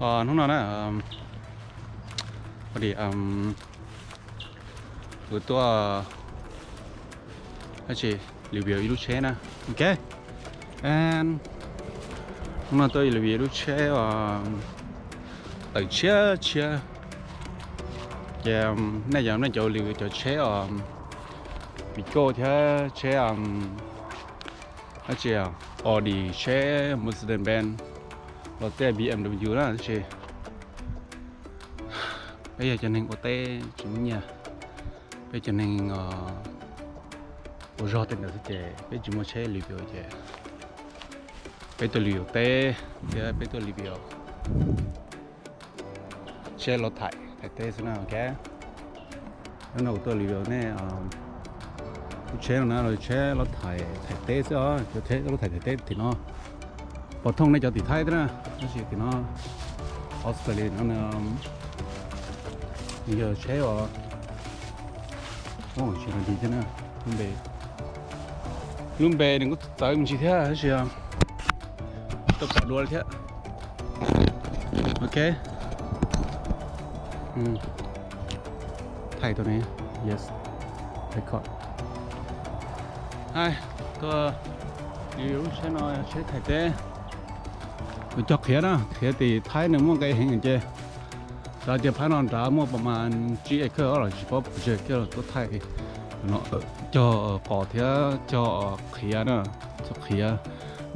Hnub no na, kuv tuaj dab tsi, review ib lub tsheb na. Ok, hnub no tuaj review ib lub tsheb uas tawm tshiab tshiab. Ces nej cov, nej cov review cov tsheb os, Vigo thiab tsheb dab tsi, Audi, tsheb Mercedes-Benz los tej B M W na, tab sis peb yog cov neeg ua teb tsis muaj nyiaj, peb cov neeg ua zog tej ntawd xwb ces peb tsis muaj tsheb review ces peb tuaj review teb thiab peb tuaj review tsheb los thaim thaim teb xwb na. Ok, hnub no kuv tuaj review nej lub tsheb no na, lub tsheb los thaim thaim teb xwb os, cov tsheb los thaim thaim teb tim no. Pom thooj nej cov tim Thaib thiab na, tab sis tim no Australia no nws yog tsheb uas tsis nqis thiab na. Lub npe, lub npe nws kuj txawv me ntsis thiab tab sis tuaj pom dua thiab. Ok, thaij tau ne, yes, record. Hais, tuaj review lub tsheb no, tsheb thaim teb. Kuv cog qhiav na, qhiav tim Thaib nws muaj nqe heev ces xav tias phab no nrad muaj pas mas tsib acre los tsis paub pes tsawg acre los tuaj thaij no. Cog qos thiab cog qhiav na, cog qhiav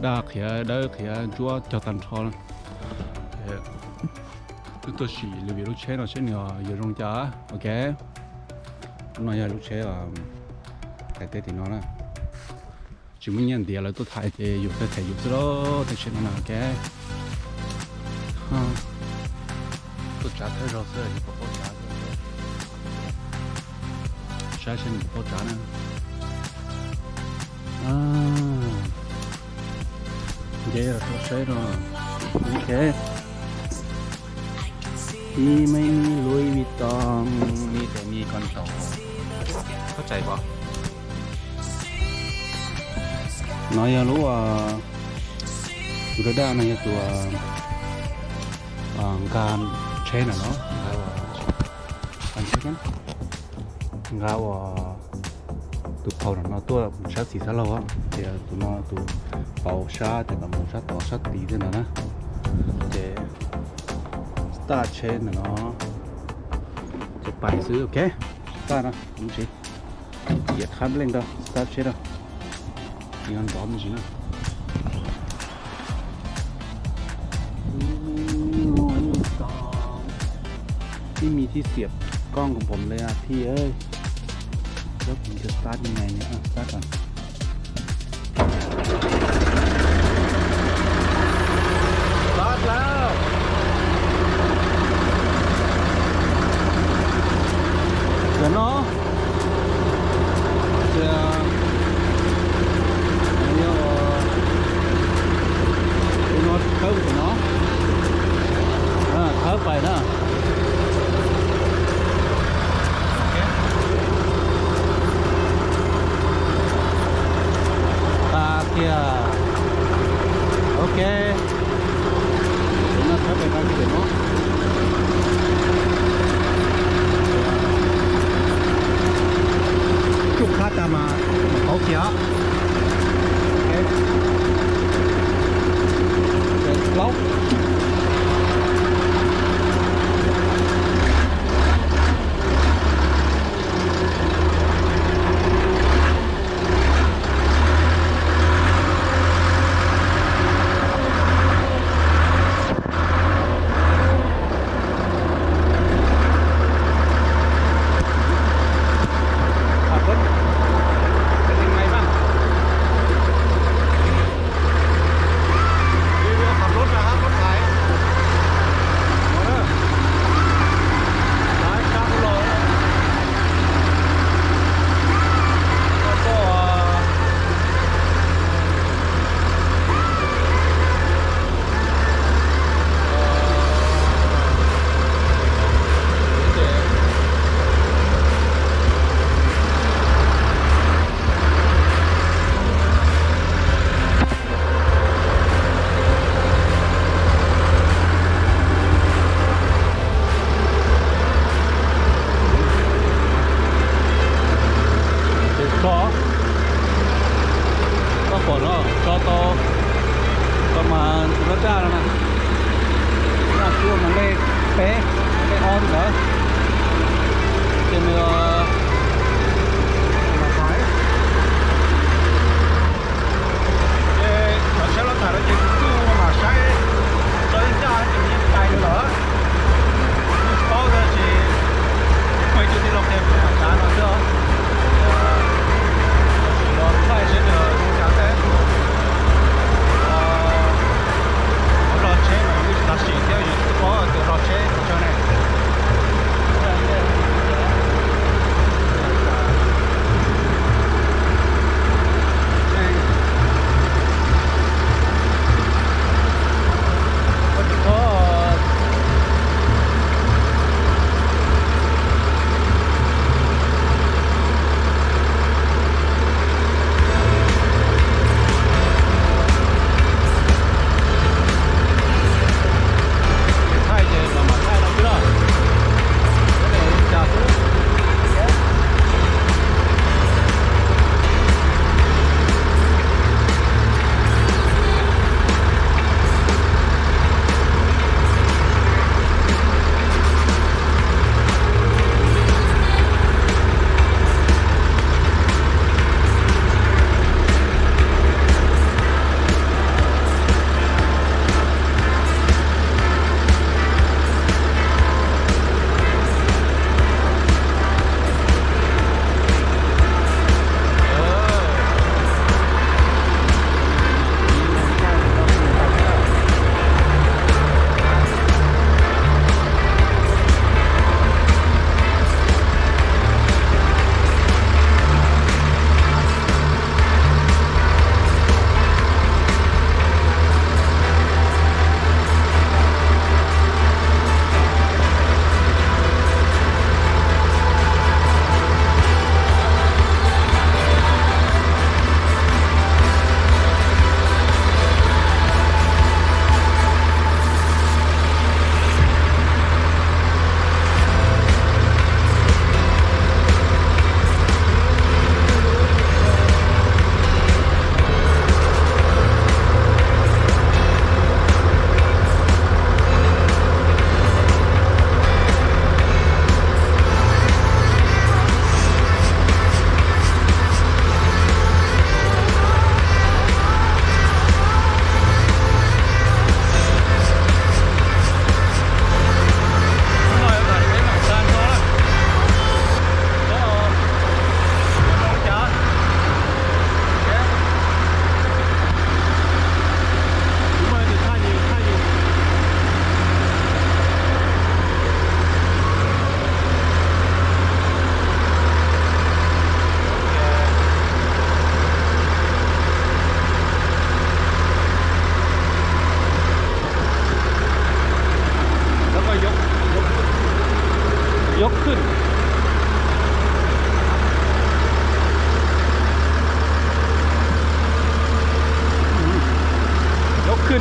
daj, qhiav dawb, qhiav ntsuab, cog tag nrho na. Wb tuaj sim review lub tsheb no seb nws yuav zoo cas. Ok, no yog lub tsheb thaim teb tim no na. Tsis muaj nyiaj ntiav lawv tuaj thaij ces yus thaij thaij yus xwb lauj, tej tsheb no na. Ok, tuaj tsav thawj zaug xwb, yus pom paub tsav, saib seb nws paub tsav na. Nce tuaj saib no. Ok, ib me me Louis Vuitton, me tes me con tau, koj txais pom. No yog lub, tus daj daj no yog tus nqa tsheb na no, nqa ua, nqa ua tus phau no tuaj sab xis sab laug, ces tus no tus phau sab, ces mus sab tod sab tid xwb ntawd na. Ces start tsheb ntawm no, ces pais xwb. Ok, start no, mus tsis, yam qhab leej rau start tsheb rau, nrov me ntsis na. Ib me tib xiam koj nkaus npaum li a thiv, cov kuv ncaws start li ne, start. Start lawm. Cov no, ces yog tus no thawb tus no, thawb pais na. Tas kiag. Ok. Tus no thawb pais tas kiag tus no. Tsuj qab tas mas mam pauv kiag. Ok. Plaub.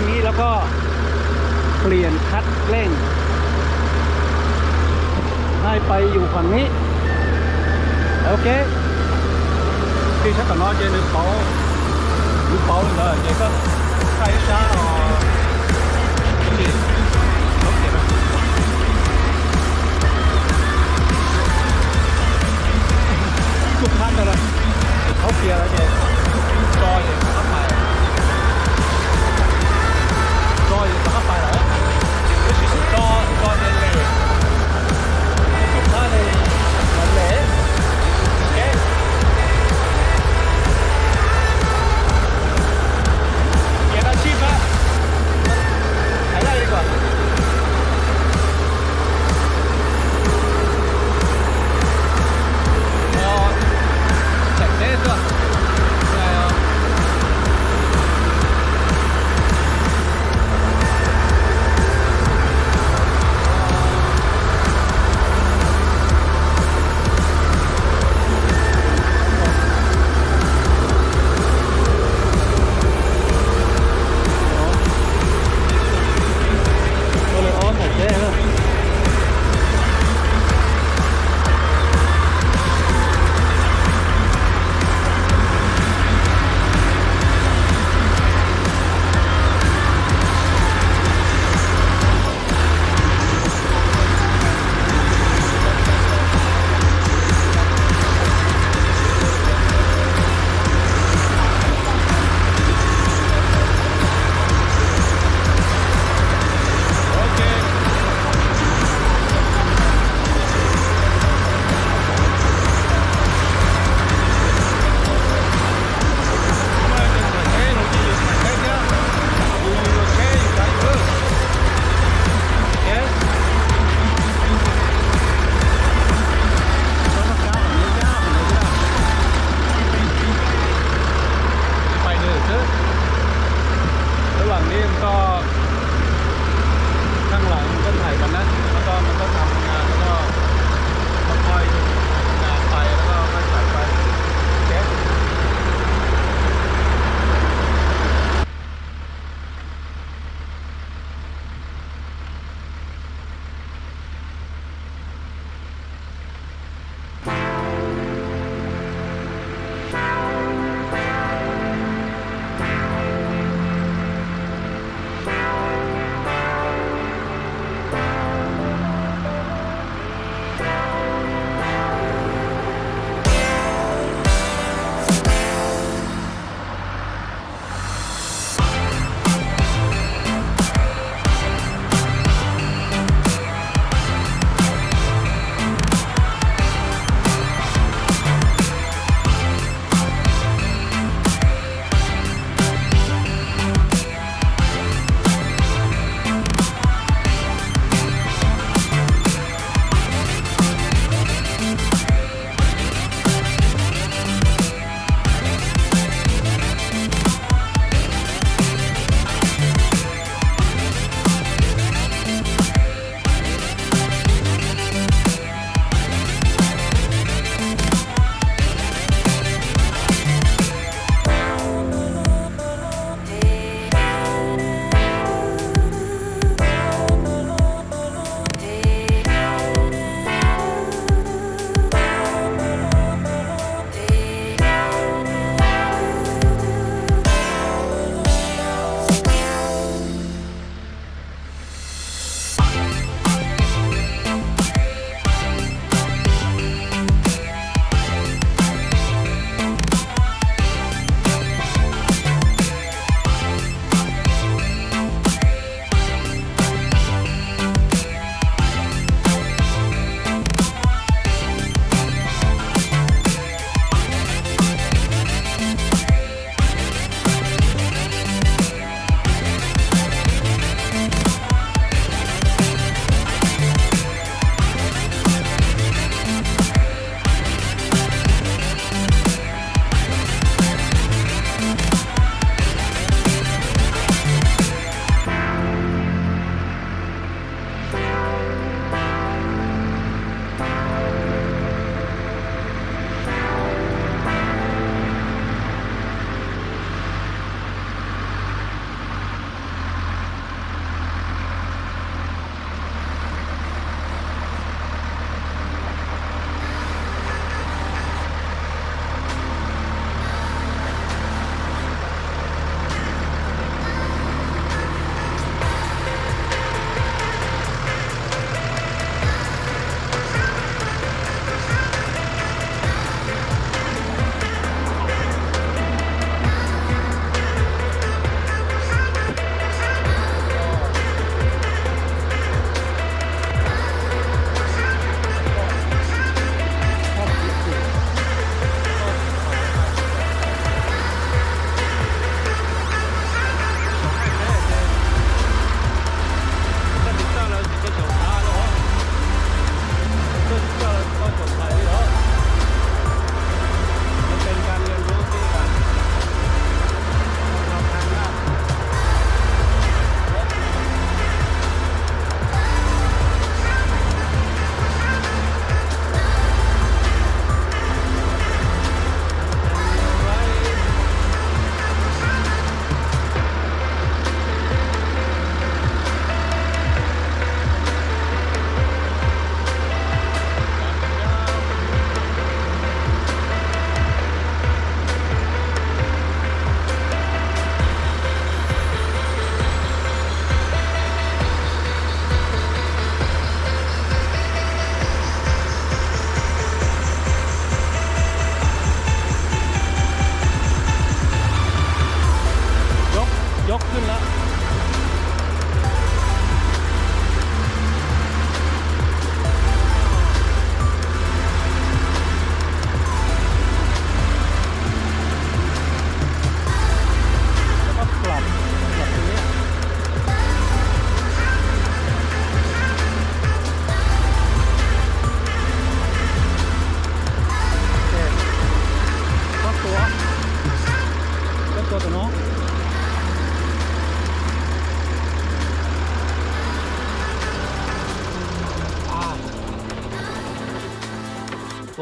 นี้แล้วก็เปลี่ยนคันเร่งให้ไปอยู่ฝั่งนี้ โอเค khi sắp tầm no trên được tố được tố lên rồi thì có khai sáng rồi thì không kịp khúc thắt rồi đó không kìa rồi thì cho thì tắt mày cho thì tắt mày rồi cái sự cho cho thì lì khúc thắt thì lì cái vậy đó ship á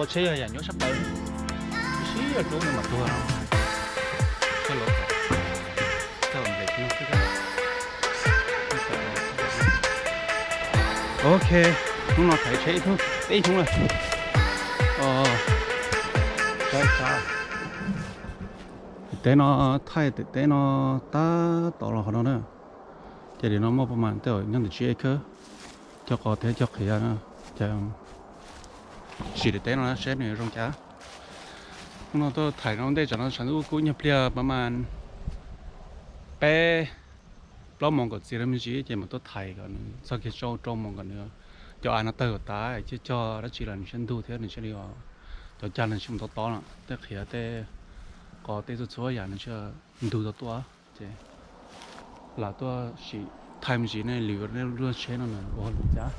Tsheb yog yam nyuaj sab plaws, sib yog rub no mas tuag. Ok, hnub no thaiv tsheb ib hnub, peb hnub lawm. Tim teb no, thaij tim teb no tab tom los qhov no na. Ces tim no muaj pab mas tej zaum nyob ntawm tsib khawb, cog qos thiab cog qhiav. Ces sim tim teb no seb nws zoo cas. Hnub no tuaj thaiv no ntej tsam no tshav ntuj kub nyuag pliag pab mas peb plaub moos kaum txiv lawm me ntsis ces mam tuaj thaiv kom nws txog kiag rau rau moos kom nws cov av no tawg kom tas, coj cog dab tsi los nws thiaj ntug thiab nws thiaj li, cov cag los nws thiaj mus tob tob no, tej qhiav tej qos tej txhua txhua yam nws thiaj ntug tau tuaj. Ces lam tuaj sim thaij me ntsis nej review lub tsheb no nws ua hauj lwm cas.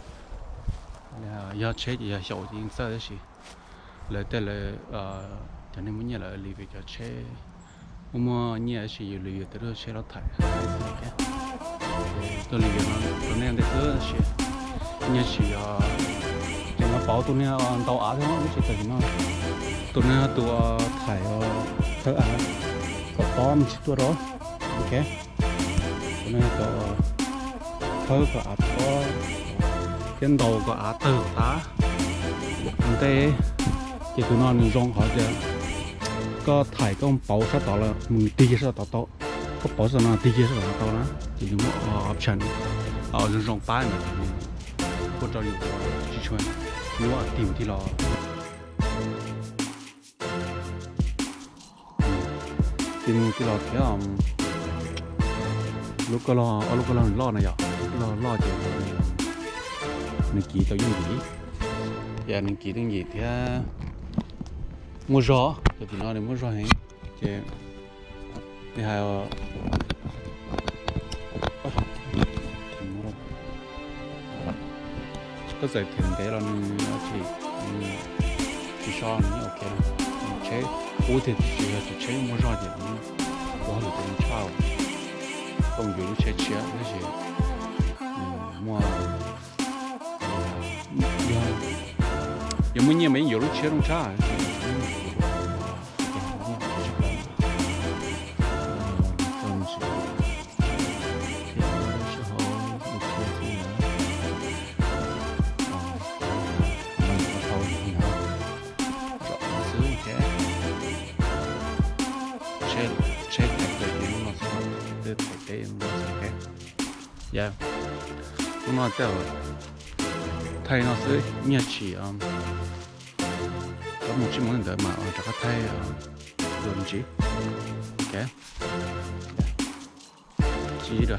Yog tsheb ces yog xyaum ces yeej txawj tab sis lawv tej lawv cov neeg muaj nyiaj lawv review cov tsheb, muaj muaj nyiaj tab sis yus review tej lub tsheb los thaiv. Tuaj review no rau nej ntej xwb tab sis nyaj tsis yog, ces no pauv tus niag ntau av thiab tab sis tam sim no tus niag tus thaiv thawb av kom tob me ntsis tuaj rau. Ok, tus niag tus thawb kom av tob thiab ntaus kom av tawg tas ua ntej. Ces tus no nws zoo qhov tias koj thaiv koj pauv sab tod los mus tig kiag sab tod tau, koj pauv sab tod no tig kiag sab tod tau na. Ces nws muaj option zoo zoo pab ntawd, ua rau yus tsis tshua nyuaj tig mus tig los. Tig mus tig los thiab. Lub koj loj, ob lub koj loj nws loj na yom, lub koj loj loj ces nws kiv tau yooj yim, ces nws kiv yooj yim thiab muaj zog, cov tim no nws muaj zog heev. Ces li hais koj txawm them ntev los nws tsis, tsis so nws yeej ok. Tsheb ub tiag tiag tsis yog tias tsheb muaj zog ces nws ua hauj lwm tau zoo tshaj. Koj mus yuav lub tsheb tshiab tab sis muaj, yog muaj nyiaj mas yeej yuav lub tshiab zoo tshaj. Tsheb thaiv teb no xwb, teb no xwb. Yog, hnub no tej thaij no xwb, nyiaj tsis, koj mus tsib moos li ntawd mas rov qab thaij dua me ntsis. Ok, tsis dua.